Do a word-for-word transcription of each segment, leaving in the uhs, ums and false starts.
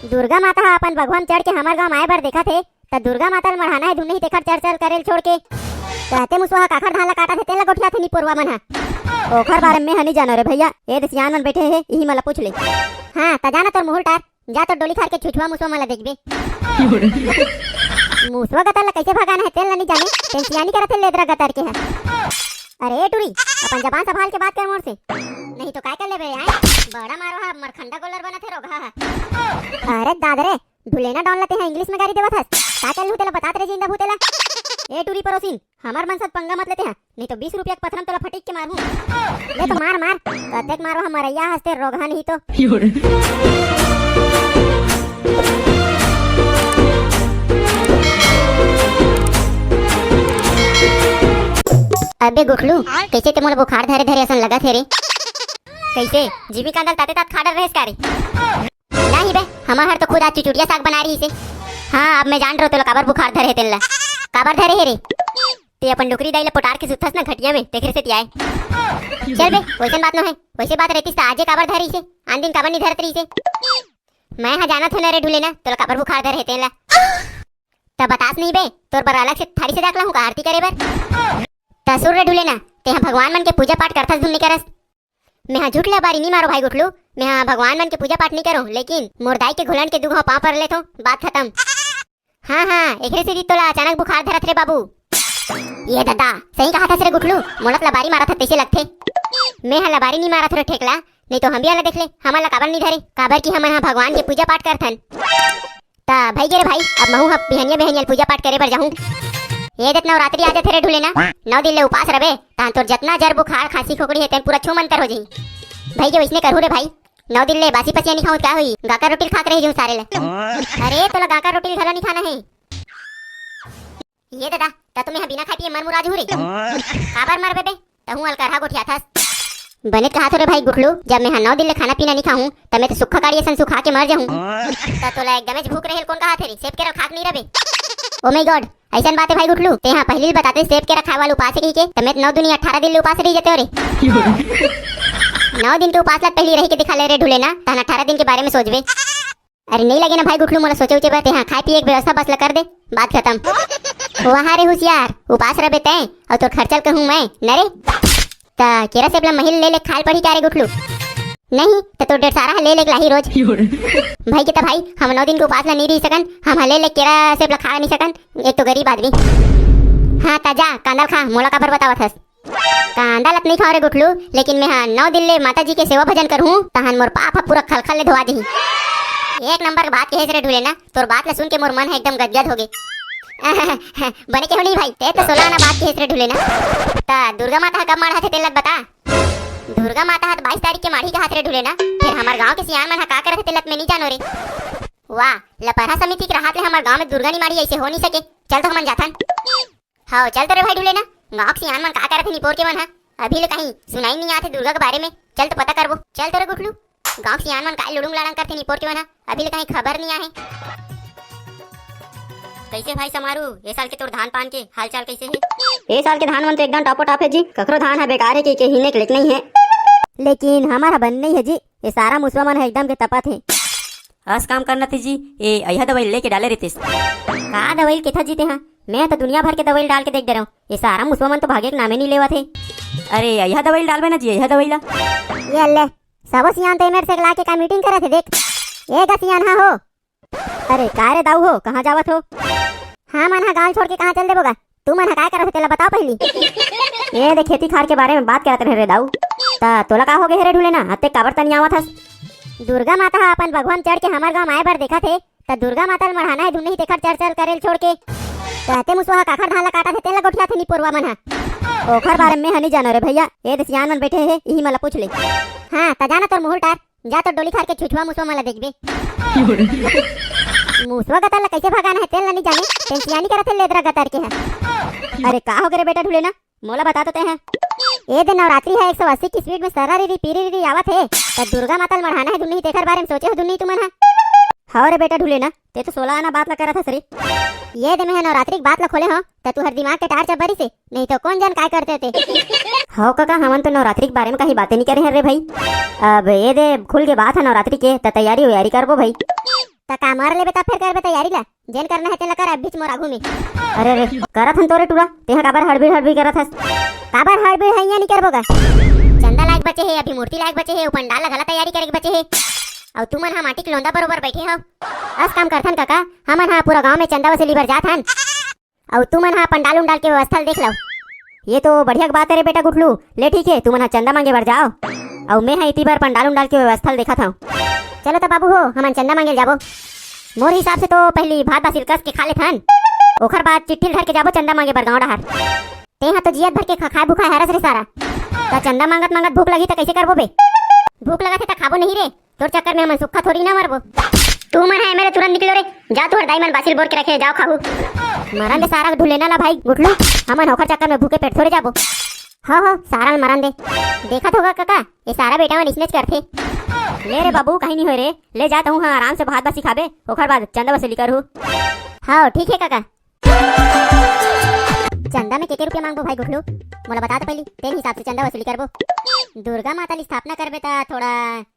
दुर्गा माता ह अपन बघवा म चढ़ के हमर गांव आए बर देखत हे, त दुर्गा माता ल मढ़ाना हे धुन नहीं तेखर चर चर करे ल छोड़ के। त ते मुसवा ह काखर धान ल काटत हे, तेन ल गोठियाथे निपोरवा मन ह। ओखर बारे में मैं ह नहीं जानो रे भैया, ए दे सियान मन बैठे हे, इही मन ल पूछ ले। हाँ, त जाना तोर मुहुल टार, जा तोर डोली खार के छुछुआ मुसवा मन ल देखबे। मुसवा गतर ल कैसे भगाना हे तेन ल नहीं जाने, तेन सियानी करत हे लेदरा गतर के ह। अरे टूरी, अपन जबान संभाल के बात कर मोर से, नहीं तो काय कर लेबे आए? बड़ा मारो हा, मरखंडा गोलर बनत हे रोगहा हा। अरे दादा रे, ढुलेना डॉन ल तेहा इंग्लिश में गारी देवत हस। का कर लूं तेला बतात रे जिंदा भूतेला। ए टूरी परोसिन, हमर मन साथ पंगा मत लेते हा, नहीं तो बीस रुपया के पथरम तोला फटीक के मारहूं। ले तो मार मार, कतेक मारो हम मरैया हंसते रोगहा नहीं तो। अबे गुठलू, कैसे ते मोला बुखार धरे धरे असन लगत हे रे? कैसे? जिमी कांदल ताते तात खा डर रहेस का रे? नहीं बे, हमर हर तो खुद आज चुचुड़िया साग बना रही से। हाँ, अब मैं जान रहो तोला काबर बुखार धरे हे तेन ला। काबर धरे हे रे? ते अपन डुकरी दाई ला पोटार के सुतस ना घटिया में, तेखरे से तियाए। चल बे, वैसन बात न है। वैसे बात रहतीस त आजे काबर धरी से, आन दिन काबर नहीं धरत रही से। मैं हा जानत हूं ना रे ढुलेना, तोला काबर बुखार धरे हे तेन ला। त बतास नहीं बे, तोर बर अलग से थारी सजा के लाहूं का आरती करे बर? त सुन रे ढुलेना, तेहा भगवान मन के पूजा पाठ करथस धुन नहीं करस? मेहा झूठ लबारी नहीं मारो भाई गुठलू, मेहा भगवान मन के पूजा पाठ नहीं करो, लेकिन मोर दाई के घुलन के दू घाव पांव पर लेथो, बात खत्म। हाँ हाँ, एकरे से तोला अचानक बुखार धरत रे बाबू। ये दादा, सही कहा था रे गुठलू, मोला त लबारी मारत ह तैसे लगथे। मैं हा लबारी नहीं मारत रे ठेकला, नहीं तो हम भी आला देख ले, हमन ला काबर नहीं धरे, काबर कि हमन हा भगवान के पूजा पाठ करथन। त भाई गे रे भाई, अब महू ह बिहनिया बिहनिया पूजा पाठ करे बर जाहूं। ये देख नवरात्रि आ जाथे रे ढुलेना, नौ दिन ले उपास रबे, तान तोर जतना जर बुखार खांसी खोकड़ी हे तेन पूरा छू मंतर हो जाही। भाई गे वैसने करहू रे भाई, नौ दिन ले बासी पसिया नहीं खाऊं त का होई, गाकर रोटी ल खा के रह जाहूं सारे ले। अरे तोला गाकर रोटी ल घलो नहीं खाना है। ये दादा, त तुम्हें बिना खाए पिए मर मुरा जहू रे। काबर मरबे बे? तहूं अलकरहा गोठियाथस। बने कहा थो रे भाई गुठलू, जब मैं हा नौ दिन ले खाना पीना नहीं खाहूं, त मैं तो सुखा काड़ी असन सुखा के मर जाहूं। त तोला एकदमेच भूख रहेल कोन कहा थे रे? सेब केरा खा के नहीं रबे। Oh my God, ऐसन बात है भाई गुठलू, तेहा पहली बताते सेब केरा खाए वाला उपास रही के, त मैं तो नौ दुनी अठारह दिन ले उपास रही जाते हो रे। नौ दिन के उपास ला पहली रही के दिखा ले रे ढुलेना, तहन अठारह दिन के बारे में सोचबे। अरे नहीं लगे ना भाई गुठलू मोला सोचे उचे बर, तेहा खाए पिए के व्यवस्था बस ला कर दे, बात खत्म। वहाँ रे होशियार, उपास रबे तैं, अउ तोर खर्चा ल कहूँ मैं, न रे? त केरा सेब ला महिल ले ले खाल पड़ी का रे गुठलू? नहीं, त तोर डेढ़ सारा ह ले ले के लाही रोज। भाई के त भाई, हम नौ दिन के उपास ला नहीं रही सकन, हम ह ले ले केरा सेब ला खा नहीं सकन, एक तो गरीब आदमी। हाँ त जा, कांदल खा, मोला काबर बतावत हस? कांदा लत नहीं खाओ रे गुठलू, लेकिन मैं हा नौ दिन ले माता जी के सेवा भजन करहूँ, तहन मोर पाप ह पूरा खलखल ले धोआ जही। एक नंबर के बात कहेस रे ढुलेना, तोर बात ला सुन के मोर मन ह एकदम गदगद हो गे। बने केहो नहीं भाई, ते तो सोला आना बात कहेस रे ढुलेना। त दुर्गा माता ह कब माढ़ा थे तेन लत बता। दुर्गा माता ह त बाईस तारीख के माढ़ी कहा थे रे ढुलेना, फिर हमर गांव के सियान मन ह का करत हे तेन लत मैं नहीं जानो रे। वाह, लपरहा समिति के राहत ले हमर गांव में दुर्गा नहीं माढ़ी, ऐसे हो नहीं सके। चल तो हमन जाथन। हव, चल तो रे भाई ढुलेना, गाँव के सियान मन का करत हे निपोर के मन ह? अभी ले कहीं सुनाई नहीं आथे दुर्गा के बारे में। चल तो पता करबो। चल तो रे गुठलू, गाँव के सियान मन काय लुड़ुंग लाड़ंग करथे निपोर के मन ह? अभी ले कहीं खबर नहीं आहे। कैसे भाई समारू, ए साल के तोर धान पान के हाल चाल कैसे हे? ए साल के धान मन तो एकदम टॉपो टॉप हे जी, कखरो धान ह बेकार हे के, के हिने के लेक नहीं हे। लेकिन हमर ह बन नहीं हे जी, ए सारा मुसवा मन ह एकदम के तपत हे। अस काम करना थे जी, ए अइहा दवाई लेके डाले रहितेस। का दवाई केथा जी तेहा? मैं तो दुनिया भर के दवाई डाल के देख दे रहा हूँ, ये सारा मुसवा मन तो भागे के नामे नहीं लेवत हे। अरे अइहा दवाई डालबे ना जी, अइहा दवाई ला। ये ले, सबो सियान तो ए मेर से ला के का मीटिंग करत हे देख। ए गा सियान हा हो। अरे का रे दाऊ हो, कहाँ जावत हो? हाँ मन हा गाँव छोड़ के कहाँ चल देबो गा? तुमन ह काय करत हो तेला बताओ पहिली। ए दे खेती खार के बारे में बात करत रहे रे दाऊ। त तोला का हो गे हे रे ढुलेना? अतेक काबर तनियावत हस? दुर्गा माता ह अपन बघवा म चढ़ के हमर गांव आए बर देखत हे, त दुर्गा माता ल मढ़ाना हे धुन नहीं तेखर चर चर करे ल छोड़ के। त ते मुसवा ह काखर धान ल काटत हे तेन ल गोठियाथे निपोरवा मन ह। ओखर बारे में ह नहीं जानो रे भैया, ए दे सियान मन बैठे हे, इही मन ल पूछ ले। हाँ, त जाना तोर मुहुल टार। जा तो डोली खार के छुछुआ मुसवा मन ला देखबे। मुसवा गतर ला कैसे भगाना हे तेन ला नहीं जाने, तेन सियानी करत हे लेदरा गतर के ह। अरे का हो गे रे बेटा ढुलेना, मोला बता तो तैं ह। ए दे नवरात्रि ह एक सौ अस्सी की स्पीड में सरा री री पीरी री आवत हे, त दुर्गा माता ल मढ़ाना हे दुन्नी, तेखर बारे में सोचे हो दुन्नी तुमन ह? हव रे बेटा ढुलेना, ते तो सोला आना बात ला करत हस रे। ये दे मैं ह नवरात्रि के बात ला खोले हो, त तुहर दिमाग के टार्च अब बरिस हे, नहीं तो कौन जान काय करते होते। हव कका, हमन तो नवरात्रि के बारे में कहीं बातें नहीं करे हन रे भाई। अब ये दे खुल के बात है नवरात्रि के, त तैयारी वैयारी करबो भाई। त का मर लेबे त फेर करबे तैयारी ला? जेन करना हे तेन ला कर, अभी मोर आगू में। अरे रे, करत हन तो रे टूरा, तेहा काबर हड़बीड़ हड़बीड़ करत हस? काबर हड़बीड़ है, इहाँ नहीं करबो का? चंदा लायक बचे हे, अभी मूर्ति लायक बचे हे, उ पंडाल ला घला तैयारी करे के बचे हे। अउ तुमन हा माटी के लोंदा बरोबर बैठे हव। अस काम करथन कका, हमन हा पूरा गांव में चंदा वसूली बर जात हन। अउ तुमन हा पंडाल उंडाल के व्यवस्था ल देख लव। ये तो बढ़िया के बात है रे बेटा गुठलू। ले ठीक है, तुमन हा चंदा मांगे बर जाओ, अउ मैं हा इती बर पंडाल उंडाल के व्यवस्था ल देखत हव। चलो त बाबू हो, हमन चंदा मांगे ल जाबो। मोर हिसाब से तो पहली भात बासी ल कस के खा लेथन, ओखर बाद चिट्ठी ल धर के जाबो चंदा मांगे बर गांव डहार। तेहा तो जियत भर के खखाए भुखाए हरस रे सारा। त चंदा मांगत मांगत भूख लगही त कैसे करबो बे? भूख लगत हे त खाबो नहीं रे, तोर चक्कर में हमन सुक्खा थोड़ी ना मरबो। तुमन हा एमेले तुरंत निकलो रे, जा तुहर दाई मन बासी ल बोर के रखे, जाओ खाहू। मरन दे सारा ढुलेना ला भाई गुठलू, हमन ओखर चक्कर में भूखे पेट थोड़े जाबो। हो हो, सारा ल मरन दे। देखत होगा कका, ये सारा बेटा मन इसनेच करथे। ले रे बाबू, कहीं नहीं होय रे, ले जा तहूं हा आराम से भात बासी खाबे, ओखर बाद चंदा वसूली करहू। हाँ ठीक है कका। चंदा में के के रुपया मांगबो भाई गुठलू? मोला बता तो पहली, तेन हिसाब से चंदा वसूली करबो। दुर्गा माता ली स्थापना करबे त थोड़ा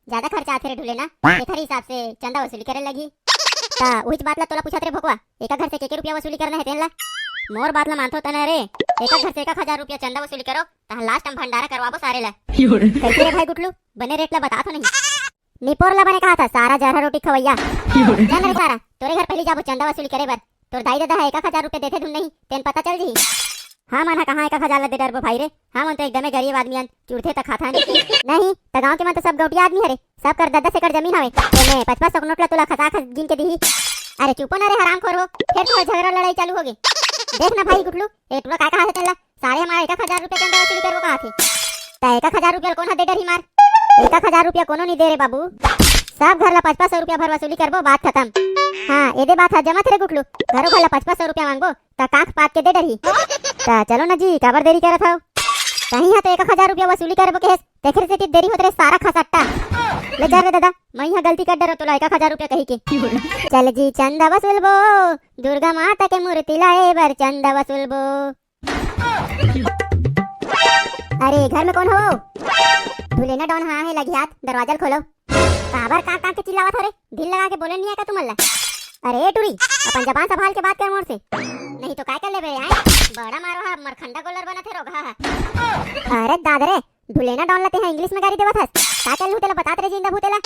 ज्यादा खर्चा आथे रे ढुलेना, एखर हिसाब से चंदा वसूली करे लगही। त उहिच बात ला तोला पूछत रे भोकवा, एका घर से के के रुपया वसूली करना है तेन ला? मोर बात ला मानथो त ना रे, एका घर से एक एक हजार रुपया चंदा वसूली करो, तहां लास्ट हम भंडारा करवाबो सारे ला। कैसे रे भाई गुठलू, बने रेट ला बता तो नहीं। निपोर ला बने कहा था, सारा जरहा रोटी खवैया। चल रे सारा, तोरे घर पहली जाबो चंदा वसूली करे बर। तोर दाई ददा ह एक एक हजार रुपया देथे धुन नहीं, तेन पता चल जही। हमन ह कहाँ एक एक हजार ला दे डरबो भाई रे, हमन तो एकदमे गरीब आदमी अन, चुरथे त खाथन। नहीं, त गांव के मन तो सब गौटिया आदमी हरे, सब कर दस दस एकड़ जमीन हवे, तेमे पचपन सौ के नोट ला तोला खसा खस गिन के दिही। अरे चुपो ना रे हरामखोर हो, फेर तोर झगड़ा लड़ाई चालू होगे। देख ना भाई गुठलू, ए टूरा का कहा थे तेला, सारे हमारा एक एक हजार रुपया चंदा वसूली करबो कहा थे। त एक एक हजार रुपया कोन ह दे डरही मार? एक एक हजार रुपया कोनो नहीं दे रे बाबू, सब घर ला पचपन सौ रुपया भर वसूली करबो, बात खत्म। हाँ, एदे बात ह जमत रे गुठलू, घरो घर ला पचपन सौ रुपया मांगबो, त काख पात के दे डरही। त चलो ना जी, काबर देरी करत हव? तहीं ह तो एक एक हजार रुपया वसूली करबो केहेस, तेखर सेती देरी होत रे सारा खसट्टा। ले चल रे दादा, मैं ह गलती कर डरो तोला एक एक हजार रुपया कही के। चल जी चंदा वसूलबो, दुर्गा माता के मूर्ति लाए बर चंदा वसूलबो। अरे घर में कौन हो? ढुलेना डॉन हाँ है लगी हाथ, दरवाजा ल खोलो। काबर का का के चिल्लावत हो रे? दिल लगा के बोले नहीं है का तुमन ला? अरे टूरी, अपन जबान संभाल के बात कर मोर से। नहीं तो काय कर लेबे आए? बड़ा मारो हा, मरखंडा गोलर बनत है रोगहा हा। अरे दादा रे, ढुलेना डॉन ला तेहा इंग्लिश में गारी देवत हस। का कर लूं तेला बतात रे जिंदा भूतेला।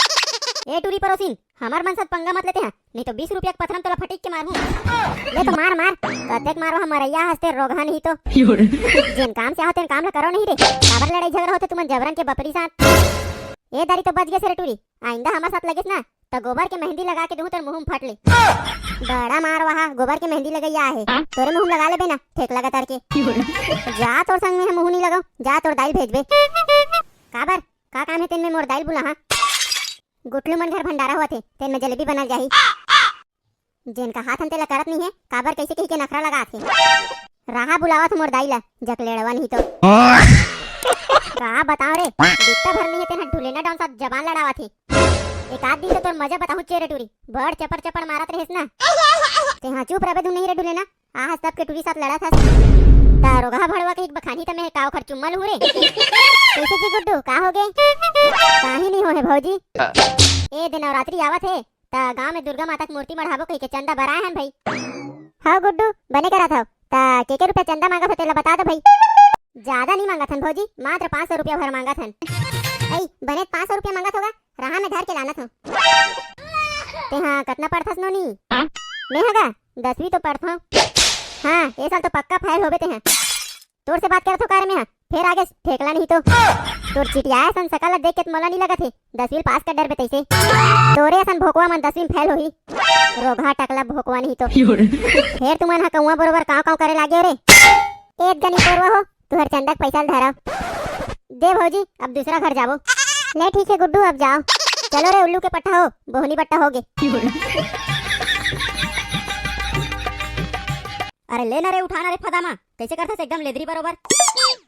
ए टूरी परोसिन, हमर मन साथ पंगा मत लेते हैं, नहीं तो बीस रुपया के पथरम तोला फटीक के मारहूं। ले तो मार मार, कतेक मारो हम मरैया हंसते रोगहा नहीं तो। जेन काम से आहो तेन काम ला करो नहीं रे, काबर लड़ाई झगड़ा होते तुमन जबरन के बपरी साथ। ए दारी तो बच गए से रे टूरी, आइंदा हमर साथ लगिस ना, त गोबर के मेहंदी लगा के दूं तोर मुंह में फट ले। बड़ा मार वहा, गोबर के मेहंदी लगैया आहे, तोरे मुंह में लगा लेबे ना, ठेक लगा तार के। जा तोर संग में हम मुंह नहीं लगाओ, जा तोर दाई भेजबे। काबर? का काम है तेन में मोर दाई बुला हाँ? गुटलू मन घर भंडारा होवत हे, तेन में जलेबी बनल जाही। जेन कहाथन तेला करत नहीं है, काबर कैसे कही के नखरा लगात हे। राहा बुलावत मोर दाई ला, जकलेड़वा नहीं तो। का बताओ रे, बित्ता भर नहीं है, तेन ह ढुलेना डाउन साथ जबान लड़ावत हे। एक आध दिन तो तोर मजा बताहूं चेरे टूरी, बड़ चपड़ चपड़ मारत रहेस ना। तेहा चुप रबे धुन नहीं रे ढुलेना, आहस तब के टूरी साथ लड़त हस। ता रोगहा भड़वा के एक बखानी त मैं का ओखर चुम्मा लूं रे। कैसे जी गुड्डू, का हो गे? काही नहीं हो है भौजी। ए दिन नवरात्रि आवत हे, त गांव में दुर्गा माता के मूर्ति मढ़ाबो कही के चंदा बराए हन भाई। हाँ गुड्डू, बने करत हव। त के के रुपया चंदा मांगत हो तेला बता दो भाई। ज्यादा नहीं मांगत हन भौजी, मात्र पाँच सौ रुपया भर मांगत हन। ऐ, बने पाँच सौ रुपया मांगत होगा, राहा में धर के लानत हूँ। तेहा कतना पढ़थस नोनी? मैं हगा दसवीं तो पढ़थव। हाँ, ए साल तो पक्का फेल होबे तेहा। तोर से बात करत हो का रे मेहा, फेर आगे ठेकला नहीं तो। तोर चिटियाए असन सकल ला देख के त मोला नहीं लगत हे दसवीं पास कर डरबे तैसे। तोरे असन भोकवा मन दसवीं फेल होही। रोगहा टकला भोकवा नहीं तो। फेर तुमन हा कौआ बरोबर काव काव करे लागे हो रे। ए दनी पोरवा हो, तुहर चंदा के पैसा ल धरव। दे भौजी, अब दूसरा घर जाबो। ले ठीक है गुड्डू, अब जाओ। चलो रे उल्लू के पट्टा हो, बोहनी बट्टा होगे। अरे ले ना रे, उठा ना रे फदामा, कैसे करथस एकदम लेदरी बरोबर।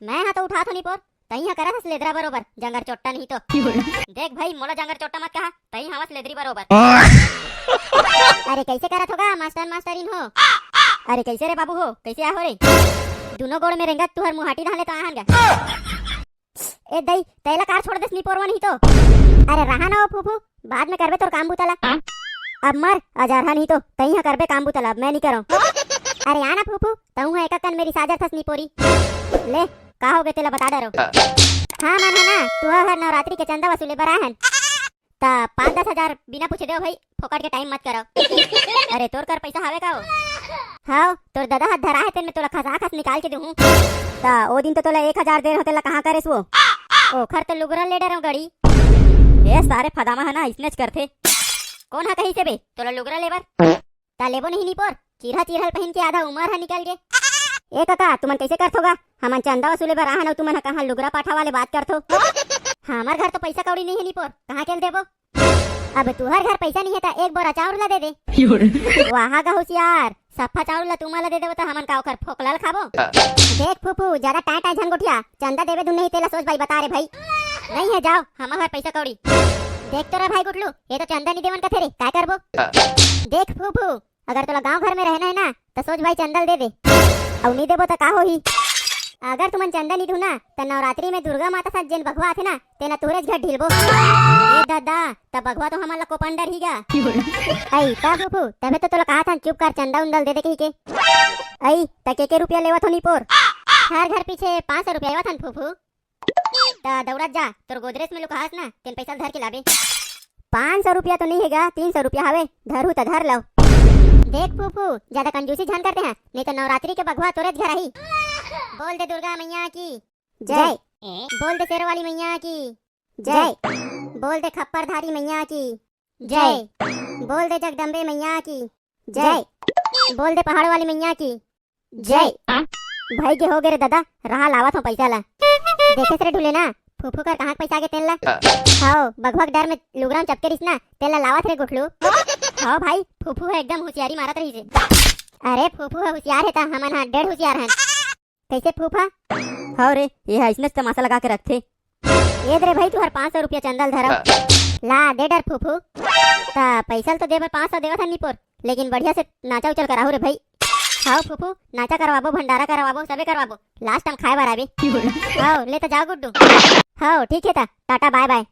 मैं हा तो उठात हो नहीं पोर, तई हा करत हस लेदरा बरोबर, जंगर चोट्टा नहीं तो। देख भाई, मोला जंगर चोट्टा मत कहा, तई हवस लेदरी बरोबर। अरे कैसे करत होगा मास्टर मास्टरिन हो? अरे कैसे रे बाबू हो, कैसे आहो रे? दोनों गोड़ में रेंगत तुहर मुहाटी धाले तो आहन गा। ए दई, तैला कार छोड़ देस निपोरवा नहीं तो। अरे रहा ना हो फूफू, बाद में करबे तोर काम बूता ला। अब मर, अजरहा नहीं तो तई ह करबे काम बुता ला, अब मैं नहीं करव। अरे आना फूफू, तहूँ ह एक कन मेरी साजर थस निपोरी। ले, का हो गे तेला बता डरो। हाँ मन ह ना, तू हर नवरात्रि के चंदा वसूले बर आए हन। त पाँच दस हजार बिना पूछे देव भाई, फोकट के टाइम मत करव। अरे तोर कर पैसा हवे का हो? हाव, तोर ददा हाथ धरा है तेन में तोला खसा खस निकाल के दूहूं। त ओ दिन तो तोला एक हजार दे रहो, तेला कहाँ करेस वो? ओखर तो लुगरा ले डरव गड़ी। ए सारे फदामा ह ना, इसने च करथे। कौन ह कही से बे, तोला लुगरा लेबर? त लेबो नहीं निपोर, चिरहा चिरहल पहिन के आधा उमर ह निकल गे। ए कका, तुमन कैसे करथो गा? हमन चंदा वसूले बर आहन अउ तुमन ह कहाँ लुगरा पाठा वाले बात करथो? हमर घर तो पैसा कौड़ी नहीं है निपोर, कहाँ के ल देबो? अब तुहर घर पैसा नहीं है त एक बोरा चाउर ला दे दे। वाह गा होशियार, सफा चाउर ला तुमन ला दे देबो त हमन का ओखर फोकला ल खाबो? देख फूफू, ज्यादा टाय टाय झन गोठिया, चंदा देबे धुन नहीं तेला सोच भाई बता रे भाई। नहीं है जाओ, हमर घर पैसा कौड़ी। देख तो रे भाई गुटलू, ये तो चंदा नहीं देवन कथे रे, काय करबो? देख फूफू, अगर तोला गांव घर में रहना है ना, त सोच भाई चंदा ल दे दे। अउ नहीं देबो त का होही? अगर तुमन चंदा नहीं दूना, त नवरात्रि में दुर्गा माता साथ जेन बघवा आथे ना, तेला तुहरेच घर ढिलबो। ए दादा, त बघवा तो हमन ला कोपन डरही गा। अई, त फूफू, तभे तो तोला कहा था चुप कर, चंदा उंदा ल दे दे कही के। अई, त के के रुपया लेवत हो निपोर? हर घर पीछे पाँच सौ रुपया लेवत हन फूफू। त दौड़त जा, तोर गोदरेज में लुकाहस ना, तेन पैसा ल धर के लाबे। पाँच सौ रुपया तो नहीं है गा, तीन सौ रुपया हवे, धरू त धर लव। देख फूफू, ज्यादा कंजूसी झन करते हैं, नहीं तो नवरात्रि के बघवा तोरेच घर आही। बोल दे दुर्गा मैया की जय। बोल दे शेर वाली मैया की जय। बोल दे खप्परधारी मैया की जय। बोल दे जगदम्बे मैया की जय। बोल दे पहाड़ वाली मैया की जय। भाई के हो गे रे दादा, रहा लावत हो पैसा ला। देखे रे ढुले ना, फूफू कर कहाँ के पैसा आगे तेन ला? हाओ, बघवा के डर में लुगरा म चपके रिस ना, तेन ला लावत रे गुठलू। हाओ भाई, फूफू ह एकदम होशियारी मारत रहिस हे। अरे फूफू ह होशियार हे त हमन ह डेढ़ होशियार हन। कैसे फूफा? हाओ रे, ये ह अइसनेच तमाशा लगा के रखथे। ये दे रे भाई, तुहर पाँच सौ रुपया चंदा ल धरव। ला, दे डर फूफू। त पैसा ल तो दे बर पाँच सौ देवत हन निपोर, लेकिन बढ़िया से नाचा उचल कराहू रे भाई। हाओ फूफू, नाचा करवाबो, भंडारा करवाबो, सबे करवाबो। लास्ट टाइम खाए बर आबे। हाओ, ले त जाओ गुड्डू। हाओ, ठीक है त, टाटा बाय बाय।